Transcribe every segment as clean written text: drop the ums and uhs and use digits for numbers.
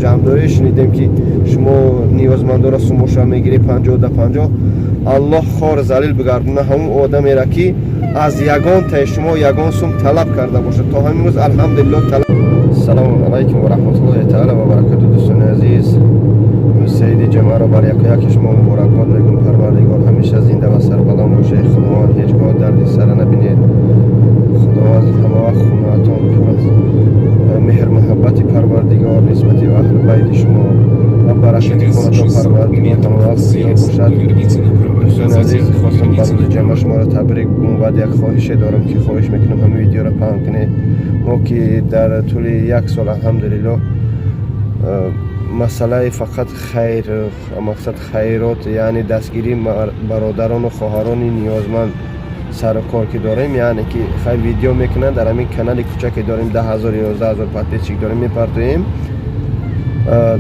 ҷамъ доред, шунидем, ки шумо ниёзмандора сумоша мегиред 50 да 50. Аллоҳ хор залил бигардона ҳамун одамеро, ки аз ягонтаи шумо ягон сум талаб карда бошад. То ҳамин рӯз, алҳамдулилло, талаб. Салому алайкум ва раҳматуллоҳи таала ва баракату. Дӯстони азиз, саиди ҷамъаро бар якояки шумо муборакбод мегӯм. Парвардигор ҳамеша зинда ва сарбаланд бошед. Худованд ҳеҷ гоҳ дарди сара набинед. Худованд ҳамавақт хонаатон пур аз меҳр, муҳаббати парвардигор нисбати аҳлу байти шумо ва баракати хонатон парвардигор ҳамавақт зиёд бошад. Дӯстони азиз, хостам ба рӯзи ҷамъа шуморо табрик бигӯм. Баъд як хоҳише дорам, ки хоҳиш мекунам, ҳамин видеоро паҳн кунед. Мо ки дар тӯли як сол, алҳамдулилло, масъалаи фақат хайр, мақсад хайрот, яъне дастгирии бародарону хоҳарони ниёзманд сару кор ки дорем, яъне ки хайр видео мекунанд, дар ҳамин канали кучаке дорем, 10 000, 11 000 подписчик дорем, мепартоем.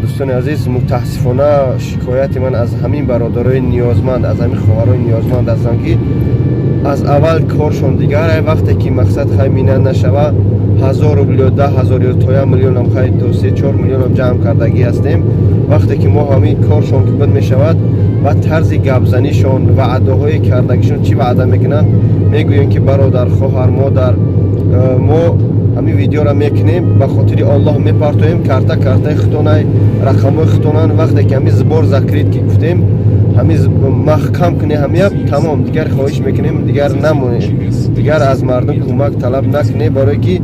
Дӯстони азиз, мутаассифона, шикояти ман аз ҳамин бародарои ниёзманд, аз ҳамин хоҳарои ниёзманд ҳастанд, ки аз аввал коршон дигар, вақте ки мақсад хай минат нашава, 1000 рубл ё 10 000 ё то 1 миллионам, хай то 3-4 миллионам ҷамъ кардагӣ ҳастем. Вақте ки мо ҳамин коршон ки буд мешавад ва тарзи гапзанишон, ваъдаҳои кардагишон, чӣ ваъда мекунанд, мегӯем, ки бародар, хоҳар, модар, мо ҳамин видеоро мекунем, ба хотири Оллоҳ мепартоем, карта картаи худтонай, рақамҳои худтонанд. Вақте ки ҳамин сбор закрыт ки гуфтем, ҳамин маҳкам кунем, ҳамия тамом. Дигар хоҳиш мекунем, дигар намонед, дигар аз мардум кӯмак талаб накунед, барое ки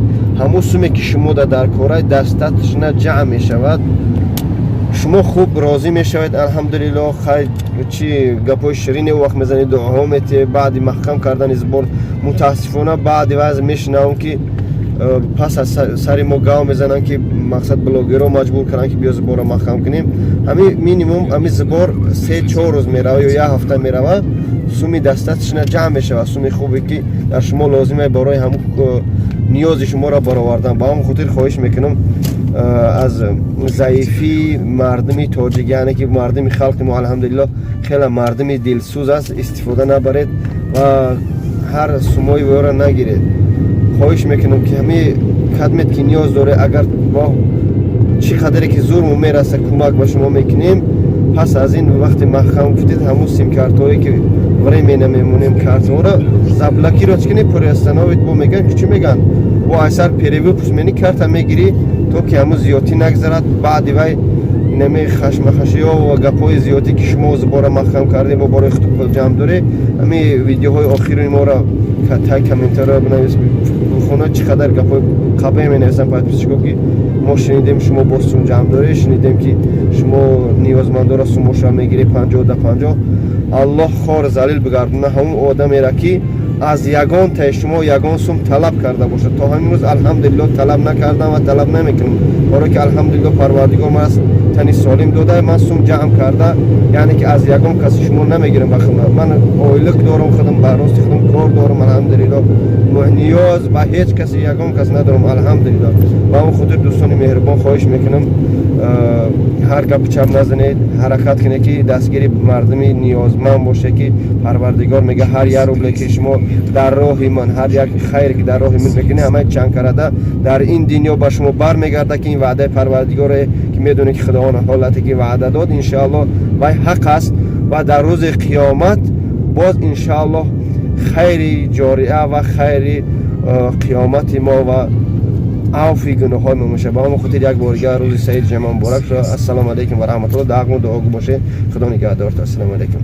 ҳамун суме ки шумо дар корай дастатшна ҷамъ мешавад, шумо хуб розӣ мешавед, алҳамдулилло, хай чи гапҳои ширине вақт мезанед, дуоҳо метиҳед. Баъди маҳкам кардани сбор, мутаассифона, баъди ваъз мешунавам, ки пас аз сари мо гав мезананд, ки мақсад блогерро маҷбур карданд, ки биё сборро маҳкам кунем. Ҳами минимум ҳами сбор 3-4 рӯз мерава ё як ҳафта мерава, суми дастатшна ҷамъ мешавад, суми хубе, ки дар шумо лозиме барои ҳамун ниёзи шуморо баровардан. Ба ҳамон хотир хоҳиш мекунам, аз заифии мардуми тоҷик, яъне ки мардуми халқи мо, алҳамдулилло, хеле мардуми дилсӯз аст, истифода набаред ва ҳар сумои воро нагиред. Хоҳиш мекунам, ки ҳами кадмет ки ниёз доре, агар мо чӣ қадаре ки зурму мераса, кӯмак ба шумо мекунем. Пас аз ин вақте маҳкам гуфтед, ҳамун симкартҳое ки временно мемонем, картҳоро заблокировать кунед, приостановить бо мегӯянд ки чӣ мегӯянд, бо айсар перевыпуск мени карта мегирӣ, то ки ҳамун зиёдтӣ нагзарад. Баъди вай инами хашмахашиё ва гапҳои зиёдӣ, ки шумо сбора маҳкам кардем, бо бораи худ пул ҷамъ доред. Ҳами видеоҳои охири моро тай комментария бинавис, бихона, чӣ қадар гапҳои қабе менависанд подписчико, ки мо шунидем, шумо боз сум ҷамъ доред, шунидем, ки шумо ниёзмандоро сумоша мегиред 50 да 50. Аллоҳ хор залил бигардона ҳамун одамеро, ки аз ягонтаи шумо ягон сум талаб карда бошад. То ҳамин рӯз, алҳамдулилло, талаб накардам ва талаб намекунам, барое ки, алҳамдулилло, парвардигор ман тани солим дода, ман сум ҷамъ карда, яъне ки аз ягон каси шумо намегирам ба хидмат. Ман ойлиқ дорам, худам ба рости худам кор дорам, алҳамдулилло, ниёз ба ҳеҷ каси, ягон кас надорам, алҳамдулилло. Ба он хотир, дӯстони меҳрубон, хоҳиш мекунам, ҳар гапи чап назанед, ҳаракат кунед, ки дастгири мардуми ниёзманд боше, ки парвардигор мега: ҳар як рубле ки шумо дар роҳи ман, ҳар як хайре ки дар роҳи ман мекунед, ҳамаи чанд карада дар ин дунё ба шумо бармегарда, ки ин ваъдаи парвардигоре, ки медонед, ки Худованд ҳолате ки ваъда дод, иншоаллоҳ, вай ҳақ аст ва дар рӯзи қиёмат боз, иншоаллоҳ, хайри ҷория ва хайри қиёмати мо ва авфи гуноҳҳои мо мешавад. Ба ҳамон хотир як бор дигар рӯзи саиди ҷамъа муборак шуд. Ассалому алайкум ва раҳматуллоҳ. Даъғму дуогӯ бошед. Худо нигаҳдорт. Ассалому алайкум.